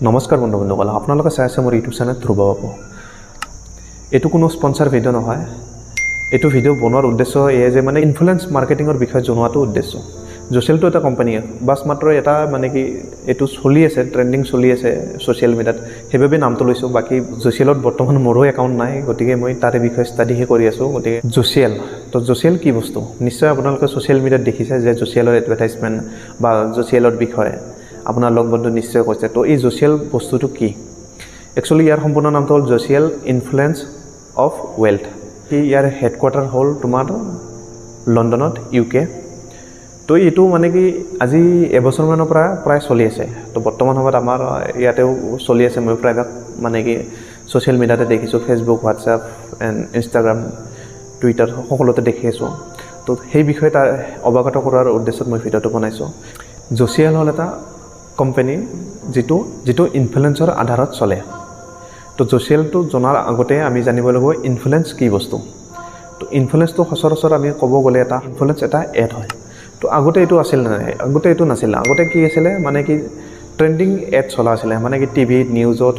নমস্কাৰ বন্ধু বান্ধৱীসকল, আপোনালোকে চাই আছে মোৰ ইউটিউব চেনেল ধ্ৰুৱ বাবু। এইটো কোনো স্পনচাৰ ভিডিঅ' নহয়। এইটো ভিডিঅ' বনোৱাৰ উদ্দেশ্য এয়ে যে মানে ইনফ্লুৱেঞ্চ মাৰ্কেটিঙৰ বিষয়ে জনোৱাটো উদ্দেশ্য। জ'চিয়েলটো এটা কোম্পানী, বাছ মাত্ৰ এটা মানে কি এইটো চলি আছে, ট্ৰেণ্ডিং চলি আছে ছ'চিয়েল মিডিয়াত, সেইবাবে নামটো লৈছোঁ। বাকী জ'চিয়েলত বৰ্তমান মোৰো একাউণ্ট নাই, গতিকে মই তাৰে বিষয়ে ষ্টাডিহে কৰি আছোঁ। গতিকে জ'চিয়েল, তো জ'চিয়েল কি বস্তু? নিশ্চয় আপোনালোকে ছ'চিয়েল মিডিয়াত দেখিছে যে জ'চিয়েলৰ এডভাৰটাইজমেণ্ট বা জ'চিয়েলৰ বিষয়ে আপোনাৰ লগ বন্ধু নিশ্চয় কৈছে। তো এই জ'চিয়েল বস্তুটো কি? একচুৱেলি ইয়াৰ সম্পূৰ্ণ নামটো হ'ল জ'চিয়েল ইনফ্লুৱেঞ্চ অফ ৱেল্থ। কি ইয়াৰ হেডকোৱাৰ্টাৰ হ'ল তোমাৰ লণ্ডনত, ইউ কে। তো এইটো মানে কি আজি এবছৰমানৰ পৰা প্ৰায় চলি আছে। তো বৰ্তমান সময়ত আমাৰ ইয়াতেও চলি আছে। মই প্ৰায়ভাগ মানে কি ছ'চিয়েল মিডিয়াতে দেখিছোঁ, Facebook, WhatsApp and Instagram, Twitter সকলোতে দেখি আছোঁ। তো সেই বিষয়ে তাৰ অৱগত কৰাৰ উদ্দেশ্যত মই ভিডিঅ'টো বনাইছোঁ। জ'চিয়েল হ'ল এটা কোম্পানী যিটো যিটো ইনফ্লুৱেঞ্চৰ আধাৰত চলে। তো জ'চিয়েলটো জনাৰ আগতে আমি জানিব লাগিব ইনফ্লুৱেঞ্চ কি বস্তু। তো ইনফ্লুৱেঞ্চটো সচৰাচৰ আমি ক'ব গ'লে এটা ইনফ্লুৱেঞ্চ এটা এড হয়। তো আগতে এইটো আছিল নাই? আগতে এইটো নাছিলে। আগতে কি আছিলে? মানে কি ট্ৰেণ্ডিং এড চলা আছিলে, মানে কি টিভিত, নিউজত,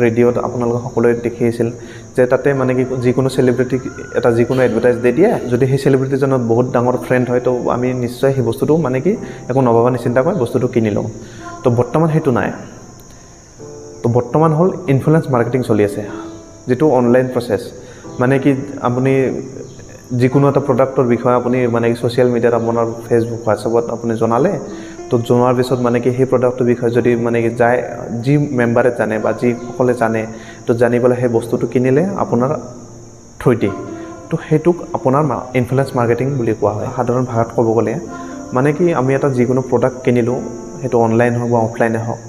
ৰেডিঅ'ত আপোনালোকে সকলোৱে দেখি আছিল যে তাতে মানে কি যিকোনো চেলিব্ৰিটিক এটা যিকোনো এডভাৰটাইজ দি দিয়ে। যদি সেই চেলিব্ৰিটিজনৰ বহুত ডাঙৰ ফ্ৰেণ্ড হয়, তো আমি নিশ্চয় সেই বস্তুটো মানে কি একো নভবা নিচিন্তাকৈ বস্তুটো কিনি লওঁ। তো বৰ্তমান সেইটো নাই। তো বৰ্তমান হ'ল ইনফ্লুৱেঞ্চ মাৰ্কেটিং চলি আছে, যিটো অনলাইন প্ৰচেছ। মানে কি আপুনি যিকোনো এটা প্ৰডাক্টৰ বিষয়ে আপুনি মানে কি ছ'চিয়েল মিডিয়াত, আপোনাৰ ফেচবুক, হোৱাটছএপত আপুনি জনালে, তো জনোৱাৰ পিছত মানে কি সেই প্ৰডাক্টটোৰ বিষয়ে যদি মানে কি যায় যি মেম্বাৰে জানে বা যিসকলে জানে, তো জানি পেলাই সেই বস্তুটো কিনিলে আপোনাৰ থ্ৰুদি, তো সেইটোক আপোনাৰ ইনফ্লুৱেঞ্চ মাৰ্কেটিং বুলি কোৱা হয়। সাধাৰণ ভাষাত ক'ব গ'লে মানে কি আমি এটা যিকোনো প্ৰডাক্ট কিনিলোঁ, সেইটো অনলাইন হওক বা অফলাইনে হওক,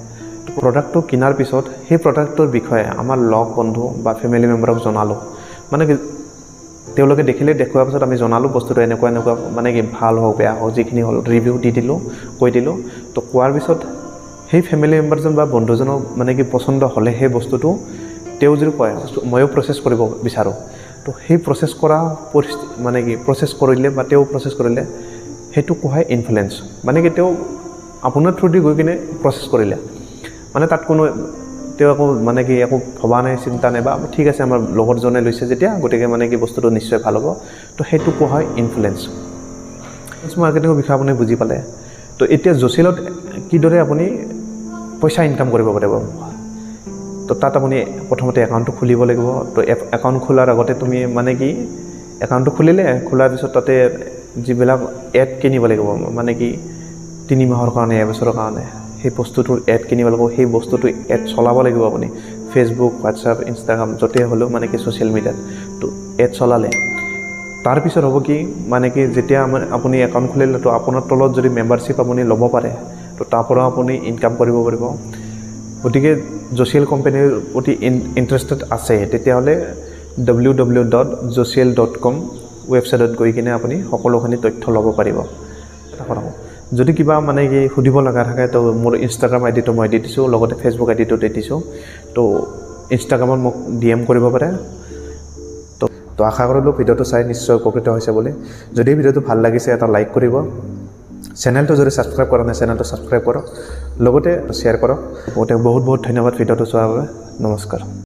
তো প্ৰডাক্টটো কিনাৰ পিছত সেই প্ৰডাক্টটোৰ বিষয়ে আমাৰ লগ বন্ধু বা ফেমিলি মেম্বাৰক জনালোঁ। মানে কি তেওঁলোকে দেখিলে, দেখুৱাৰ পাছত আমি জনালোঁ বস্তুটো এনেকুৱা এনেকুৱা, মানে কি ভাল হওক, বেয়া হওক, যিখিনি হ'ল ৰিভিউ দি দিলোঁ, কৈ দিলোঁ। তো কোৱাৰ পিছত সেই ফেমিলি মেম্বাৰজন বা বন্ধুজনৰ মানে কি পচন্দ হ'লে সেই বস্তুটো তেওঁ যদি কয়, ময়ো প্ৰচেছ কৰিব বিচাৰোঁ, তো সেই প্ৰচেছ কৰা পৰিস্থিতি মানে কি প্ৰচেছ কৰিলে বা তেওঁ প্ৰচেছ কৰিলে, সেইটো কোৱা হয় ইনফ্লুৱেঞ্চ। মানে কি তেওঁ আপোনাৰ থ্ৰুদি গৈ কিনে প্ৰচেছ কৰিলে, মানে তাত কোনো তেওঁ একো মানে কি একো ভবা নাই, চিন্তা নাই, বা ঠিক আছে, আমাৰ লগৰজনে লৈছে যেতিয়া, গতিকে মানে কি বস্তুটো নিশ্চয় ভাল হ'ব। তো সেইটো কোৱা হয় ইনফ্লুৱেঞ্চ। মাৰ্কেটিঙৰ বিষয়ে আপুনি বুজি পালে। তো এতিয়া জ'চিয়েলত কিদৰে আপুনি পইচা ইনকাম কৰিব পাৰিব? তো তাত আপুনি প্ৰথমতে একাউণ্টটো খুলিব লাগিব। তো একাউণ্ট খোলাৰ আগতে তুমি মানে কি একাউণ্টটো খুলিলে, খোলাৰ পিছত তাতে যিবিলাক এড কিনিব লাগিব, মানে কি 3 মাহৰ কাৰণে, এবছৰৰ কাৰণে সেই বস্তুটোৰ এড কিনিব লাগিব। সেই বস্তুটো এড চলাব লাগিব আপুনি ফেচবুক, হোৱাটছএপ, ইনষ্টাগ্ৰাম, য'তেই হ'লেও মানে কি ছ'চিয়েল মিডিয়াত। তো এড চলালে তাৰপিছত হ'ব কি, মানে কি যেতিয়া আমাৰ আপুনি একাউণ্ট খুলিলে, তো আপোনাৰ তলত যদি মেম্বাৰশ্বিপ আপুনি ল'ব পাৰে, তো তাৰ পৰাও আপুনি ইনকাম কৰিব পাৰিব। গতিকে জ'চিয়েল কোম্পানীৰ প্ৰতি ইণ্টাৰেষ্টেড আছে, তেতিয়াহ'লে ww.jocial.com ৱেবছাইটত গৈ কিনে আপুনি সকলোখিনি তথ্য ল'ব পাৰিব। এটা কথা কওঁ, যদি কিবা মানে কি সুধিব লগা থাকে, তো মোৰ ইনষ্টাগ্ৰাম আই ডিটো মই দি দিছোঁ, লগতে ফেচবুক আই ডিটো দি দিছোঁ। তো ইনষ্টাগ্ৰামত মোক ডি এম কৰিব পাৰে। তো আশা কৰিলোঁ ভিডিঅ'টো চাই নিশ্চয় উপকৃত হৈছে বুলি। যদি ভিডিঅ'টো ভাল লাগিছে, এটা লাইক কৰিব। চেনেলটো যদি ছাবস্ক্ৰাইব কৰা নাই, চেনেলটো ছাবস্ক্ৰাইব কৰক, লগতে শ্বেয়াৰ কৰক। গতিকে বহুত বহুত ধন্যবাদ ভিডিঅ'টো চোৱাৰ বাবে। নমস্কাৰ।